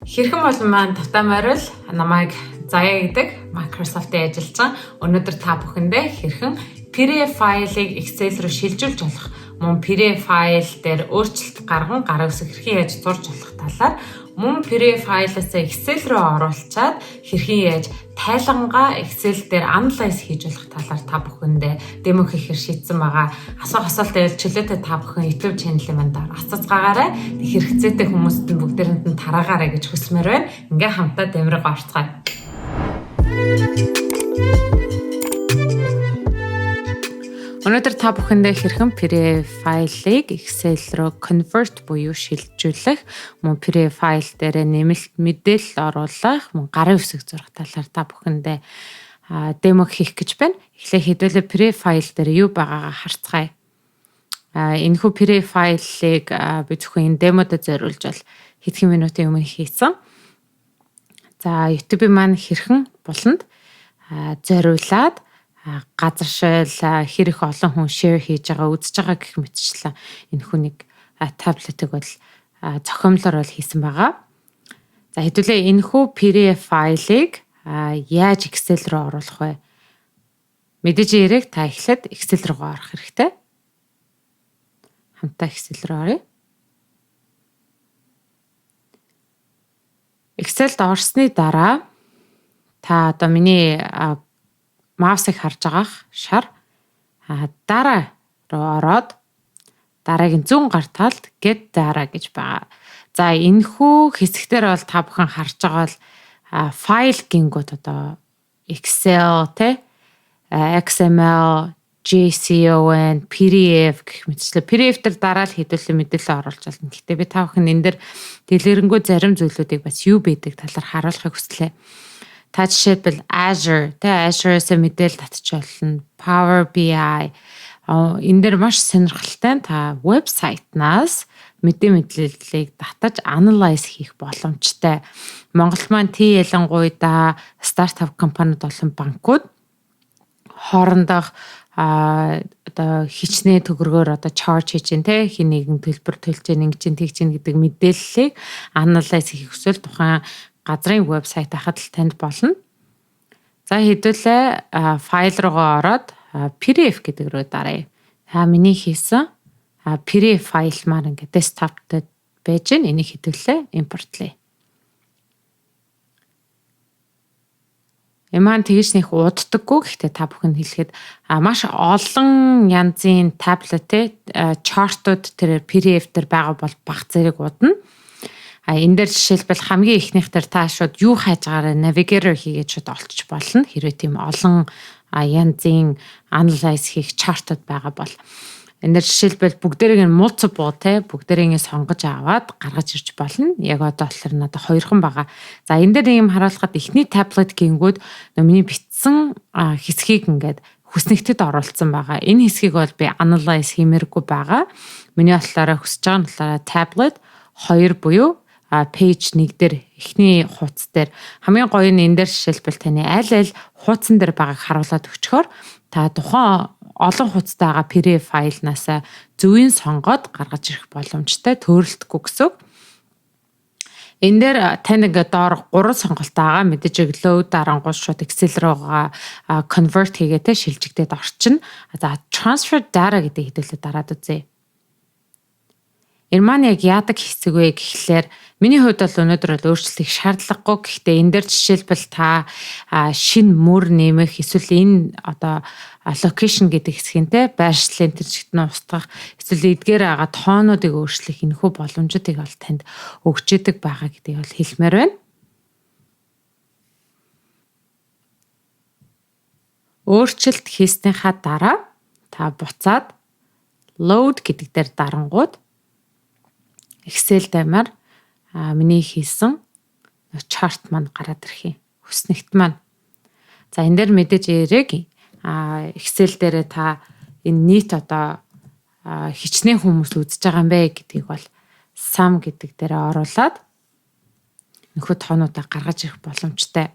Хэрхэн болон маань тавтай морил, намайг Заяа гэдэг, Microsoft-ийн ажилчсан. Өнөөдөр та бүхэндээ хэрхэн PDF файлыг Excel рүү шилжүүлж болох, мөн PDF файл дээр өөрчлөлт гарган гарын үсэг хэрхэн яаж зурж болох талаар, мөн PDF файлаас Excel рүү оруулчаад хэрхэн яаж тайлангаа Excel дээр analyze хийж болох талаар та бүхэндээ demo хийхээр шийдсэн байгаа. Асуух асуулт байвал чөлөөтэй та бүхэн YouTube channel-ийн манд асууцгаагаарай. Хэрэгцээтэй хүмүүст нь бүгдээрэнд нь тараагаарай гэж хүсмээр байна. Ингээ хамтаа demo руу орцгоё. Өнөөдөр та бүхэндээ хэрхэн PDF файлыг Excel руу convert буюу шилжүүлэх, мөн PDF файл дээр нэмэлт мэдээлэл оруулах, мөн гарын үсэг зурах талаар та бүхэндээ demo хийх гэж байна. Эхлээ хэдүүлээ PDF файл дээр юу байгаагаа харцгаая. Энэхүү PDF файлыг би зөвхөн энэ demo д зориулж бол хэдхэн минутын өмнө хийсэн. За, YouTube-ийн маань хэрхэн буланд зориулаад газар шил хэр их олон хүн share хийж байгаа, үзэж байгаа гэх мэтчлэн энэхүү нэг tablet ыг бол зохиомлоор бол хийсэн байгаа. За, хэдүүлээ энэхүү PDF файлыг яаж Excel руу оруулах вэ? Мэдээж хэрэг та эхлээд Excel руугаа орох хэрэгтэй. Хамтаа Excel руу оръё. Excel-д орсны дараа та одоо миний mouse ыг харж байгаах шар дараа руу ороод дараагийн зүүн гар талд get data гэж байгаа. За, энэхүү хэсэгтэр бол та бүхэн харж байгаа бол файл гингүүд одоо Excel те, XML, JSON, PDF гэх мэтчлээ. PDF дээр дараа л хэдүүлэн мэдээлэл оруулж болно. Гэхдээ би та бүхэн энэ дээр дэлгэрэнгүй зарим зүйлүүдийг бас юу байдаг талаар харуулахыг хүслээ. Та жишээлбэл Azure те, Azure-аас мэдээлэл татчих болно. Power BI, энэ дээр маш сонирхолтой, та вебсайтнаас мэдээллийг татаж analyze хийх боломжтой. Монгол маань тий ялангуяа стартап компаниуд болон банкуд хоорондох одоо хичнээн төгрөгөөр одоо charge хийж гин те, хин нэгэн төлбөр төлж гин, ингэж гин, тэгж гин гэдэг мэдээллийг analyze хийх хүсвэл тухайн газрын вебсайт хахад л танд болно. За, хэдүүлээ файл руугаа ороод PDF гэдэг рүү даръя. Та миний хийсэн PDF файл маань ингээд desktop дээр байж гин, энийг хэдүүлээ импортлъя. Энэ маань тэгж нэх уддаггүй, гэхдээ та бүхэн хэлэхэд маш олон янзын tablet те, chart ууд тэр PDF дээр байгаа бол баг зэрэг удна. А энэ дээр жишээлбэл хамгийн эхнийх дээр та шууд юу хайж байгаараа navigator хийгээд шууд олчих болно. Хэрвээ тийм олон янзын analyze хийх chart ууд байгаа бол энэ дээр жишээлбэл бүгдээрийг нь multiple те, бүгдээрийг нь сонгож аваад гаргаж ирж болно. Яг одоо болохоор надад хоёрхан байгаа. За, энэ дээр нэг юм харуулхад эхний tablet гингүүд миний бичсэн хэсгийг ингээд хүснэгтэд оруулсан байгаа. Энэ хэсгийг бол би analyze хиймээргүй байгаа. Миний болохоор хүсэж байгаа нь болохоор tablet 2 буюу page 1 дээр, эхний хуудас дээр. Хамгийн гоё нь энэ дээр жишээлбэл таны аль аль хуудсан дээр байгааг харуулад өчгөр та тухайн олон хуудастай байгаа PDF файлнаасаа зөвийн сонгоод гаргаж ирэх боломжтой, төөрөлдөхгүй гэсэн үг. Энэ дээр тань ингээд доор гурван сонголт байгаа. Мэдээж load дарангуут шууд Excel руугаа convert хийгээ те, шилжигдээд орчино. За, transfer data гэдэг хэдүүлээ дараад үзье. Энэ маань яг яадаг хэсэг вэ гэхлээр миний хувьд бол өнөөдөр бол өөрчлөлт их шаардлагагүй. Гэхдээ энэ дээр жишээлбэл та шинэ мөр нэмэх эсвэл энэ одоо location гэдэг хэсгэнтэй байршлын тэр чигт нь устгах эсвэл эдгээр байгаа тоонуудыг өөрчлөх энэхүү боломжуудыг бол танд өгч идэг байгаа гэдгийг бол хэлмээр байна. Өөрчлөлт хийснийхаа дараа та буцаад load гэдэг дээр дарангууд Excel даймаар миний хийсэн chart маань гараад ирэх юм. Хүснэгт маань. За, энэ дээр мэдээж эрэг Excel дээрээ та энэ нийт одоо хичнээн хүмүүс үзэж байгаа юм бэ гэдгийг бол sum гэдэг дээрээ оруулаад нөхөө тоонуудаа гаргаж ирэх боломжтой.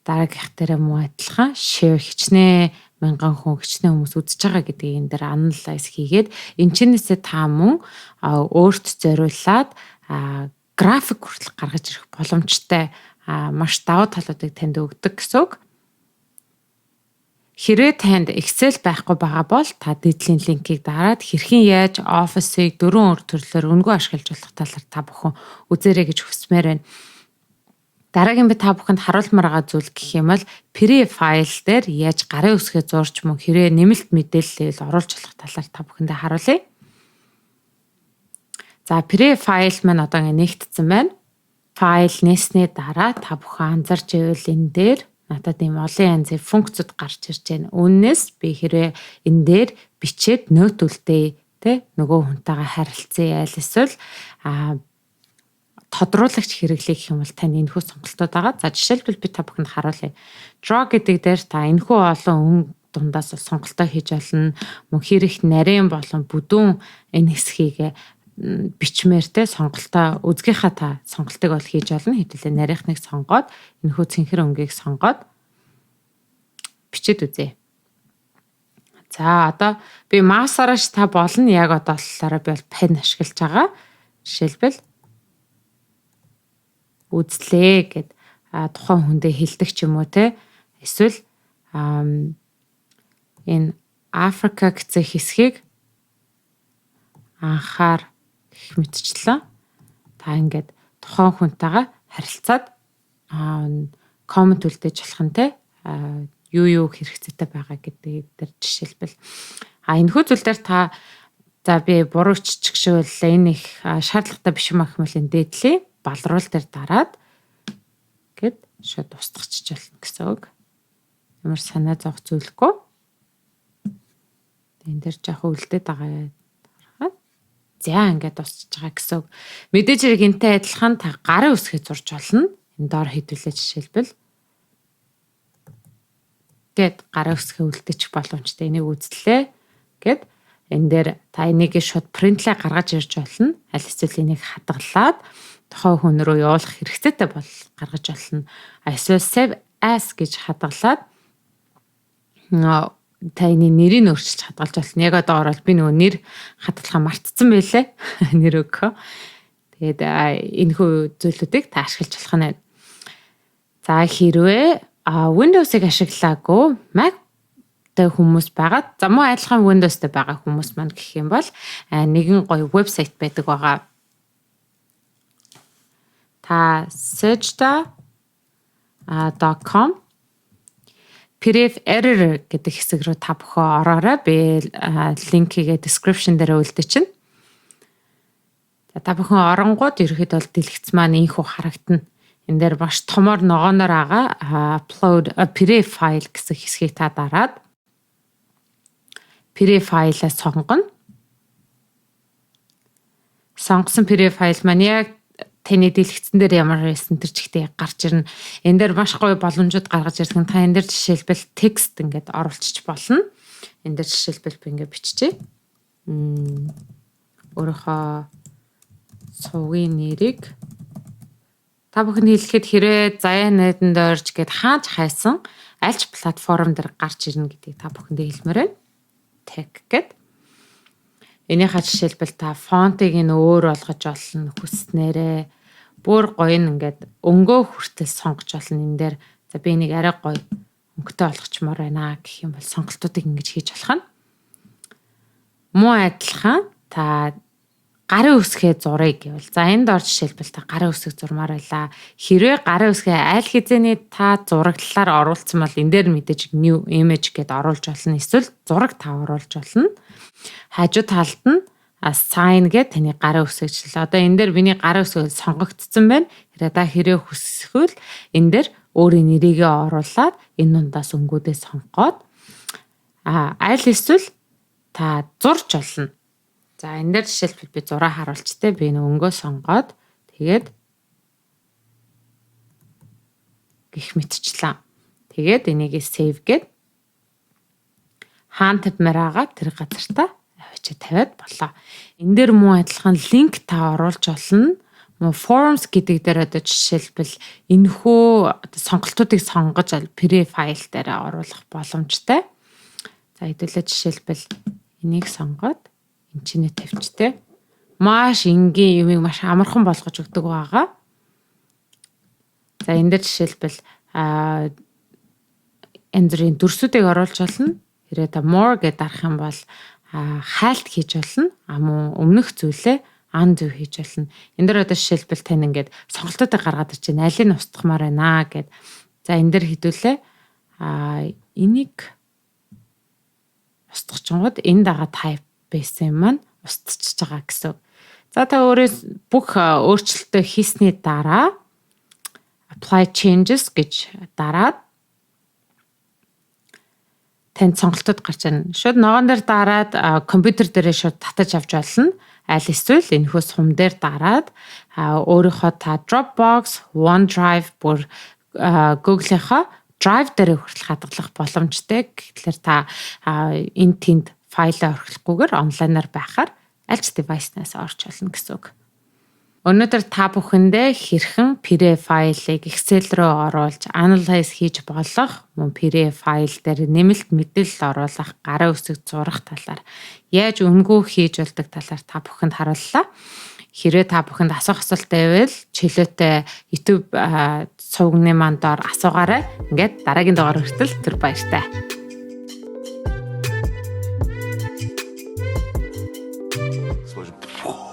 Дараагийнх дээрээ мөн адилхан share хичнээн мянган хүн, хичнээн хүмүүс үзэж байгаа гэдгийг энэ дээр analyze хийгээд энэ чинээсээ та мөн өөрт зориулаад График хүртэл гаргаж ирэх боломжтой, маш давуу талуудыг танд өгдөг гэсэн үг. Хэрвээ танд Excel байхгүй байгаа бол та дээдлийн линкийг дараад хэрхэн яаж Office-ыг дөрвөн өөр төрлөөр үнэгүй ашиглаж болох талаар та бүхэн үзээрэй гэж хүсмээр байна. Дараагийн би та бүхэнд харуулмаар байгаа зүйл гэх юм бол PDF файл дээр яаж гарын үсгээ зурж, мөн хэрвээ нэмэлт мэдээлэл оруулж болох талаар та бүхэндээ харуулъя. За, PDF файл маань одоо ингэ нээгдсэн байна. Файл нээсний дараа та бүхэн анзарч ивэл энэ дээр надад ийм олон янзын функцүүд гарч ирж байна. Үүнээс би хэрвээ энэ дээр бичээд note үлдээе, тэ, нөгөө хүнтэйгээ харилцъя, аль эсвэл тодруулагч хэрэглэе гэх юм бол танд энэхүү сонголтууд байгаа. За, жишээлбэл, би та бүхэнд харуулъя. Draw гэдэг дээр та энэхүү олон өнгө дундаас сонголтоо хийж болно. Мөн хэрэг нарийн болон бүдүүн энэ хэсгийг бичмээр, те, сонголтоо үзгийнхаа та сонголтыг бол хийж болно. Хэдүүлээ нарийнхныг сонгоод, энэхүү цэнхэр өнгийг сонгоод бичээд үзье. За, одоо би mouse аараа ч та болно. Яг одоо болохоор би бол pen ашиглаж байгаа. Жишээлбэл, үзлээ гэд тухайн хүндээ хэлдэг ч юм уу, те, эсвэл энэ Африка гэсэн хэсгийг анхаар гэх мэтчлэн та ингээд тухайн хүнтэйгээ харилцаад comment үлдээж болох нь, те, юу юу хэрэгцээтэй байгаа гэдэг дээр жишээлбэл энэхүү зүйл дээр та за би буруу чигшвэл энэ их шаардлагатай биш юм ах юм бол энэ дээдлийн балруул дээр дараад гэд шууд устгахчих болно гэсэн үг. Ямар санаа зовх зүйлгүй. Энэ дээр жоохон үлдээд байгаа харахад. За, ингээд дуусчихж байгаа гэсэн үг. Мэдээж хэрэг энтэй адилхан та гарын үсгээ зурж болно. Энэ доор хэдүүлээ жишээлбэл гэд гарын үсгээ үлдээчих боломжтой. Энийг үзлээ гэд энэ дээр та энийг шууд print лээ гаргаж ирж болно. Аль эсвэл энийг хадгалаад тухайн хүн рүү явуулах хэрэгцээтэй бол гаргаж болно. Эсвэл save as гэж хадгалаад та энэ нэрийг өөрчилж хадгалж болно. Яг одоо ороод би нөгөө нэр хадгалахаа мартцсан байлээ. Нэр өгөхөө. Тэгээд энэхүү зүйлүүдийг та ашиглаж болох нь. За, хэрвээ Windows-ыг ашиглаагүй Mac тэй хүмүүс байгаа. За, мөн адилхан Windows-тэй байгаа хүмүүс маань гэх юм бол нэгэн гоё вебсайт байдаг байгаа. Та sejda.com PDF editor гэдэг хэсэг рүү та бүхэн ороорой. Би линкийг description дээр үлдээчихнэ. За, та бүхэн оронгууд ерөөхдөө бол дэлгэц маань ийнхүү харагдана. Энэ дээр маш томор ногооноор байгаа upload a PDF file гэсэн хэсгийг та дараад PDF файлаа сонгоно. Сонгосон PDF файл маань яг таны дэлгэцэн дээр ямар байсан тэр чигтээ гарч ирнэ. Энэ дээр маш гоё боломжууд гаргаж ирдэг. Та энэ дээр жишээлбэл текст ингээд оруулчих болно. Энэ дээр жишээлбэл би ингээд биччихье. Өөрийнхөө сувгийн нэрийг та бүхэн хэлэхэд хэрэг заяа найданд орж гээд хаач хайсан альч платформ дээр гарч ирнэ гэдгийг та бүхэндээ хэлмээр байна. Tech гэд. Энийхээ жишээлбэл та font ыг нь өөр болгож олно хүснээрээ, бүр гоё нь ингээд өнгөө хүртэл сонгож болно энэ дээр. За, би энийг арай гоё өнгөтэй болгочмоор байна гэх юм бол сонголтуудыг ингэж хийж болох нь. Муу адилхан та гарын үсгээ зуръя гэвэл, за, энд ор жишээлбэл та гарын үсэг зурмаар байлаа. Хэрвээ гарын үсгээ аль хэзээний та зураглалаар оруулсан бол энэ дээр мэдээж new image гэдээ оруулж болно. Эсвэл зураг та оруулж болно. Хажуу талд нь sign гэдэг таны гарын үсэг жишээл. Одоо энэ дээр миний гарын үсэг сонгогдсон байна. Хэрэг та хэрэг хүсвэл энэ дээр өөрийн нэрийгээ оруулаад энэ дундаас өнгүүдээ сонгоод аль эсвэл та зурж болно. За, энэ дээр жишээлбэл би зураг харуулч, те, би энэ өнгөө сонгоод тэгээд гих мэтчлээ. Тэгээд энийг save гээд хаан тавьмаар байгаа тэр газартаа авчиж тавиад болоо. Энэ дээр мөн адилхан линк та оруулж болно. Мөн forms гэдэг дээр одоо жишээлбэл энэхүү сонголтуудыг сонгож PDF файл дээр оруулах боломжтой. За, хэдүүлээ жишээлбэл энийг сонгоод энэ чинээ тавьчих, те. Маш энгийн юмыг маш амархан болгож өгдөг байгаа. За, энэ дээр жишээлбэл янз бүрийн дүрсүүдийг оруулж болно. Хэрвээ та more гэдээ дарах юм бол хайлт хийж болно. А мөн өмнөх зүйлээ undo хийж болно. Энэ дээр одоо жишээлбэл тань ингээд сонголтуудыг гаргаад ирж байна. Алийг нь устгахмаар байна гэд. За, энэ дээр хэдүүлээ энийг устгачингууд энэ дагаа type байсан юм маань устчихж байгаа гэсэн. За, та өөрөө бүх өөрчлөлтөө хийсний дараа apply changes гэж дараад танд сонголтууд гарч ирнэ. Шууд ногоон дээр дараад компьютер дээрээ шууд татаж авч болно. Аль эсвэл энэхүү сум дээр дараад өөрийнхөө та Dropbox, OneDrive, бүр Google-ийнхаа Drive дээр хүртэл хадгалах боломжтой. Тэгэхээр та энэ тэнд файлаа орхихгүйгээр онлайнаар байхаар аль ч device-наас орч болно гэсэн үг. Өнөөдөр та бүхэндээ хэрхэн PDF файлыг Excel рүү оруулж analyze хийж болох, мөн PDF файл дээр нэмэлт мэдээлэл оруулах, гарын үсэг зурах талаар яаж үнэгүй хийж болдог талаар та бүхэнд харууллаа. Хэрвээ та бүхэнд асуух асуулт байвал чөлөөтэй YouTube сувгийн маань доор асуугаарай. Ингээд дараагийн дугаар хүртэл түр баяртай. Explosion.